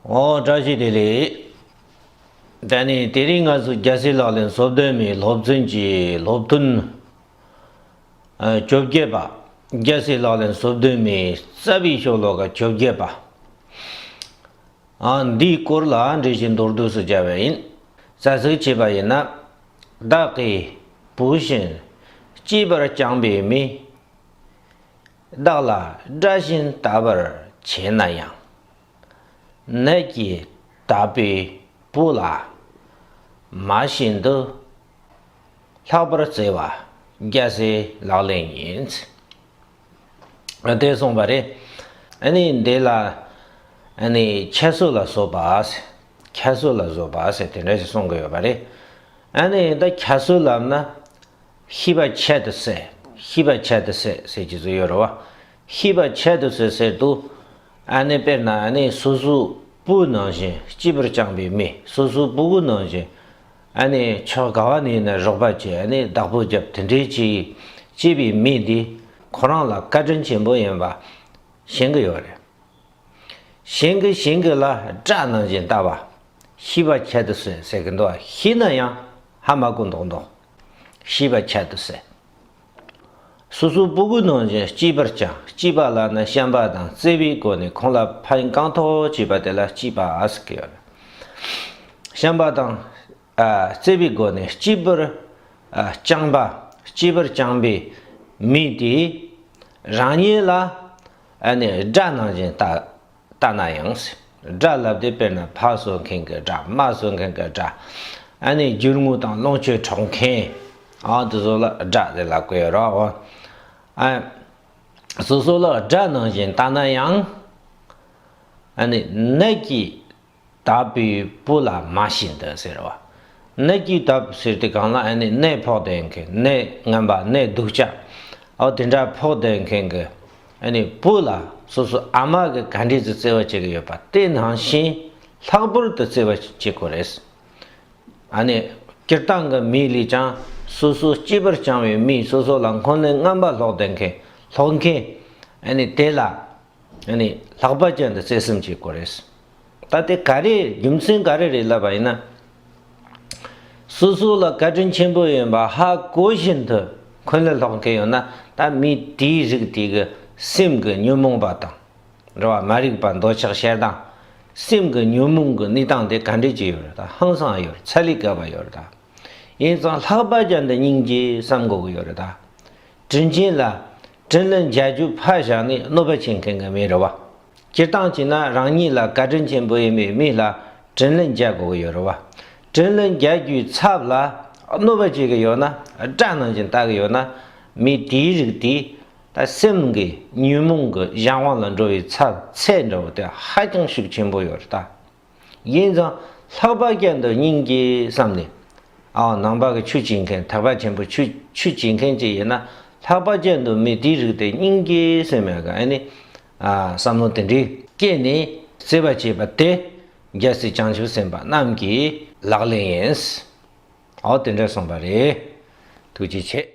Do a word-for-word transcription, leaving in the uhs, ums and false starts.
ཨོ་བཀྲ་ཤིས་བདེ་ལེགས། ད་ནི་དེ་རིང་ང་ཚོ་རྒྱལ་སྲས་ལག་ལེན་སོ་བདུན་མའི་སློབ་ཚན་གྱི་སློབ་ཐུན་ཨ་བཅོ་བརྒྱད་པ། རྒྱལ་སྲས་ལག་ལེན་སོ་བདུན་མའི་རྩ་བའི་ཤོ་ལོ་ཀ་བཅོ་བརྒྱད་པ། ཨ་འདིའི་སྐོར་ལ་འགྲེལ་བཤད་མདོར་བསྡུས་སུ་བྱ་བ་ཡིན། རྩ་ཚིག་བྱས་པ་ཡིན་ན། བདག་གི་བུ་བཞིན་གཅེས་པར་བསྐྱངས་པའི་མི། བདག་ལ་དགྲ་བཞིན་ལྟ་བར་བྱས་ན་ཡང་། ནད་ཀྱིས་དག་པའི་བུ་ལ་མ་བྱིན་དུ་ལྷག་པར་བརྩེ་བ་རྒྱལ་སྲས་ལག་ལེན་ཡིན། དེ་གསུངས་པ་རེད། ཨ་ནི་འདི་ལ་ཨ་ནི་ཁྱད་གསོད་ལ་སོགས་པ་ཟེར། ཁྱད་གསོད་ལ་སོགས་པ་ཟེར་དེ་འདྲ་ཞིག་གསུང་གི་ཡོད་པ་རེད། ཨ་ནི་ད་ཁྱད་གསོད་ལབ་ན། ཤེས་པ་ཆད་དུ་ཟད། ཤེས་པ་ཆད་དུ་ཟད་ཟེར་གྱི་ཚུལ་ཡོད་རེད་བ། ཤེས་པ་ཆད་དུ་ཟད་ཟེར་དུས། ཨ་ནི་དཔེར་ན་ཨ་ནི་སོ་སོའི་བུ་ནང་བཞིན་གཅེས་པར་བསྐྱངས་པའི་མི། སོ་སོའི་བུ་གུ་ནང་བཞིན་ཨ་ནི་ཕྱོགས་ག་བ་ནས་ཡིན་ན་རོགས་པ་བྱེད། ཨ་ནི་བདག་པོ་རྒྱབ། དེ་འདྲའི་ཅིག་གཅེས་པའི་མི་འདི་ཁོ་རང་ལ་བཀའ་དྲིན་ཆེན་པོ་ཡིན་པ་ཤེས་ཀྱི་ཡོད་རེད། གཞན་གྱིས་གཞན་གྱི་ལ་དགྲ་ནང་བཞིན་ལྟ་བ། ཤེས་པ་ཆད་དུ་ཟད་ཟེར་གྱི་འདུག་ཤེས་ན་ཡང་ཧ་མ་གོ་མདོག་མདོག་ཤེས་པ་ཆད་དུ་ཟད། སོ་སོའི་བུ་གུ་ནང་བཞིན་གཅེས་པར་བསྐྱངས། གཅེས་པ་ལབ་ན་བྱམས་པ་དང་བརྩེ་བའི་སྒོ་ནས་ཁོང་ལ་ཕན་གང་ཐོགས་བྱས་པ་དེ་ལ་གཅེས་པ་ཟེར་གྱི་ཡོད་རེད། བྱམས་པ་དང་ཨ་བརྩེ་བའི་སྒོ་ནས་གཅེས་པར་ཨ་བསྐྱངས་པ། གཅེས་པར་བསྐྱངས་པའི་མི་དེས་རང་ཉིད་ལ་ཨ་ནི་དགྲ་ནང་བཞིན་ལྟ་ལྟ་ན་ཡང་། དགྲ་ལབ་དེ་དཔེར་ན་ཕ་གསོད་མཁན་གྱི་དགྲ། མ་གསོད་མཁན་གྱི་དགྲ། ཨ་ནི་རྒྱུ་དངོས་དང་ལོངས་སྤྱོད་འཕྲོག་མཁན། ཨ་དེ་ཚོ་ལ་དགྲ་དེ་ལབ་ཀྱི་ཡོད་རེད། ཨ་སོ་སོ་ལ་དགྲ་ནང་བཞིན་ལྟ་ན་ཡང་། ཨ་ནི་ནད་ཀྱིས་དག་པའི་བུ་ལ་མ་བྱིན་དུ་ཟེར་བ། ནད་ཀྱིས་དག་ཟེར་དུས་སྒང་ལ་ཨ་ནི་ནད་ཕོག་བསྡད་མཁན། ནད་ངན་པ། ནད་སྡུག་ཅག་ཨོ་དེ་འདྲ་ཕོག་བསྡད་མཁན་གྱི་ཨ་ནི་བུ་ལ་སོ་སོ་ཨ་མ་གིས་ག་འདྲས་ཀྱི་བརྩེ་བ་བྱེད་ཀྱི་ཡོད་པ་དེ་ནང་བཞིན་ལྷག་པར་དུ་བརྩེ་བ་བྱེད་དགོས་རེད། ཨ་ནི་སྤྱིར་བཏང་གི་མི་ལས་ཀྱང་སོ་སོ་གཅེས་པར་བསྐྱངས་པའི་མི། སོ་སོ་ལ་འཁོན་ལན་རྔམ་པ་སློག་བསྡད་མཁན། སློག་མཁན་ཨ་ནི་དེ་ལ། ཨ་ནི་ལྷག་པ་ཅན་དུ་བརྩེ་སེམས་བྱེད་དགོས་རེད། ད་དེ་ག་རེ་རྒྱུ་མཚན་ག་རེ་རེད་ལབ་པ་ཡིན་ན། སོ་སོ་ལ་བཀའ་དྲིན་ཆེན་པོ་ཡིན་པ་ཧ་གོ་བཞིན་དུ་འཁོན་ལན་སློག་མཁན་ཡོད་ན། ད་མི་དེའི་རིགས་དེ་གི་སེམས་ཀྱི་ཉོན་མོངས་པ་དང་། རེད་བ། མ་རིག་པ་འདོད་ཆགས་ཞེ་སྡང་། སེམས་ཀྱི་ཉོན་མོངས་ཀྱི་གནས་སྟངས་དེ་ག་འདྲས་ཅིག་ཡོད་རེད། ད་ཧང་སང་ཡོད་རེད། ཚ་ལས་བརྒལ་བ་ཡོད་རེད་ད། ཡིན་ཙང་ལྷག་པ་ཅན་དུ་སྙིང་རྗེ་བསམ་དགོས་ཀྱི་ཡོད་རེད་ད། དྲིན་ཆེན་ལ་དྲིན་ལན་འཇལ་རྒྱུ་ཕར་བཞག་ནས་གནོད་པ་བྱེད་མཁན་གྱི་མི་རེད་བ། སྤྱིར་བཏང་བྱས་ན་རང་ཉིད་ལ་བཀའ་དྲིན་ཆེན་པོ་ཡིན་པའི་མི་ལ་དྲིན་ལན་འཇལ་དགོས་ཀྱི་ཡོད་རེད་བ། དྲིན་ལན་འཇལ་རྒྱུའི་ཚབ་ལ་གནོད་པ་བྱེད་ཀྱི་ཡོད་ན། དགྲ་ནང་བཞིན་ལྟ་གི་ཡོད་ན། མི་དེའི་རིགས་དེ་ད་སེམས་ཀྱི་ཉོན་མོངས་ཀྱི་གཞན་དབང་ལ་འགྲོ་བའི་ཚབ་ཚད་འདྲ་བོ་དེ་ཧ་ཅང་ཤུགས་ཆེན་པོ་ཡོད་རེད་ད། ཡིན་ཙང་ལྷག་པ་ཅན་དུ་སྙིང་རྗེ་བསམ་ནས། ཨའོ་ནང་པ་གི་ཆོས་བྱེད་མཁན། ཐེག་པ་ཆེན་པོའི་ཆོས་ཆོས་བྱེད་མཁན་ཅིག་ཡིན་ན། ལྷག་པ་ཅན་དུ་མི་དེའི་རིགས་དེ་སྙིང་རྗེ་སེམས་ཡོད་ག་ཨ་ནི་ཨ་བསམ་བློ་དེ་འདྲའི་སྐྱེས་ནས་བརྩེ་བ་བྱེད་པ་དེ་རྒྱལ་སྲས་བྱང་ཆུབ་སེམས་དཔའ་རྣམས་ཀྱི་ལག་ལེན་ཡིན། ཨའོ་དེ་འདྲ་གསུངས་པ་རེད། ཐུགས་རྗེ་ཆེ།